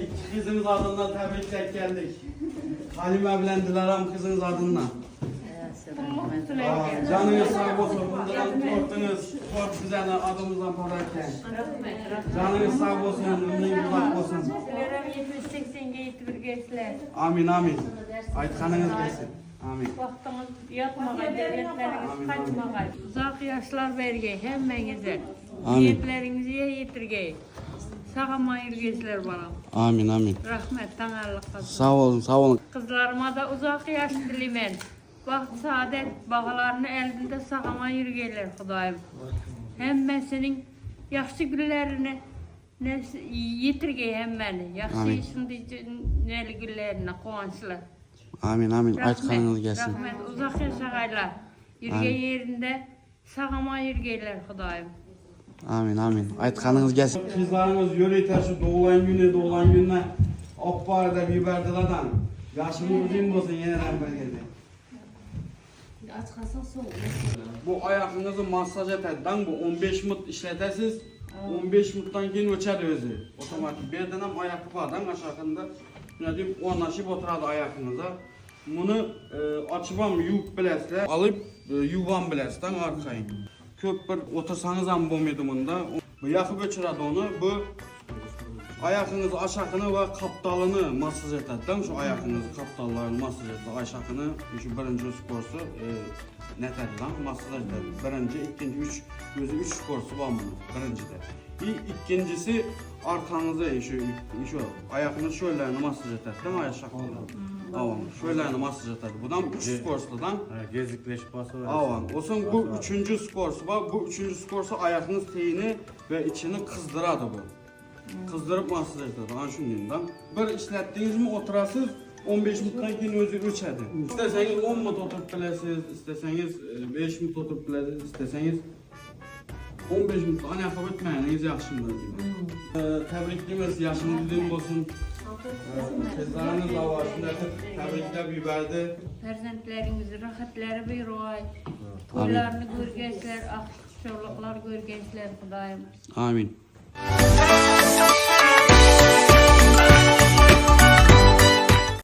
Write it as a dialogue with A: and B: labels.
A: Ikki gyzyňyz adyndan täbrikläp geldik. Halima bilen Dilaram gyzyňyz adyndan. Janyňyz sag bolsun. Bundan tortuňyz, tort bizäni adymyzdan podarka. Janyňyz sag bolsun, ömrüňiz uzak bolsun.
B: Sizlerem 70-80-ge ýetip bilgeýsizler.
A: Amin, amin. Aýtganyňyz gelsin. Amin.
B: Bagtyňyz ýatmagaý, döwletleriňiz gaçmagaý. Uzak ýaşlar bergeý hemmäňize.
A: Amin.
B: Niýetleriňizi ýetirgeý. Sag-aman ýürgeýsizler balam.
A: Amin, amin.
B: Rahmet, taňallyk.
A: Sag boluň, sag boluň.
B: Gyzlaryma-da uzak ýaş dileýmen. Bagt saadet bagalaryny eldinde sag-aman ýürgeýler Hudaýym. Hemmesiniň ýagşy günlerini ýetirgeý hemmäni. Ýagşy şundy neli günlerine guwançly.
A: Amin amin aýtganyňyz gelsin.
B: Rahmet uzak ýaşagaýlar. Ýürgen ýerinde sag-aman ýürgeýler Hudaýym.
A: Amin amin aýtganyňyz gelsin. Gyzlaryňyz ýörite şu doglan güni doglan gününe opbar dep ýüberdiladan. Ýaşyňyz uzyn bolsun ýeneden bir gezek. Bu aýagyňyzy massaž etedi daň bu 15 mut işletesiz 15 mutdan keyin öçedi özi otomatik bu ýerden hem aýaky bar daň aşakynda şuna diýip ornaşyp oturady aýakyňyza muny açybam ýuwup bilesizler alyp ýuwam bilesiz daň arkaýyn köp bir otursaňyzam bolmady munda bu ýakyp öçüredi ony bu Aýagyňyzy aşakyny we gapdalyny massaž etedi-de, şu aýagyňyzy gapdallaryny massaž etdi, aşakyny şu birinji skorsy netedi-de, massaž etedi. Birinji, ikinji, üç, özi üç skorsy bar munuň birinjide. I ikinjisi arkaňyzy şu şu aýagyňyzy şöylelerini massaž etedi-de, aşakyny. Awa, şöylelerini massaž etedi. Budam üç skorslydan.
C: Gezikleşip basyp.
A: Awa, onsoň bu üçünji skorsy bar. Bu üçünji skorsy aýagyňyz teýini We içini kyzdyrady bu. Kyzdyryp massaž etedi. Ana şundan. Bir işletdiňizmi oturasyz, 15 minutdan keyin özi öçedi. Isteseňiz 10 minut oturyp bilesiz, isteseňiz 5 minut oturyp bilesiz, isteseňiz 15 minut ana ýakyp ötmäniňiz ýagşy diýmek. Täbriklimiz, ýaşyňyz uzyn bolsun. Gyzlaryňyz da bar, şunda täbrikläp ýüberdi.
B: Perzentleriňiz rahatlary buýrugaý. Toýlaryny görgeýsler, ah Şowluklar gör gençler Hudaýym.
A: Amin.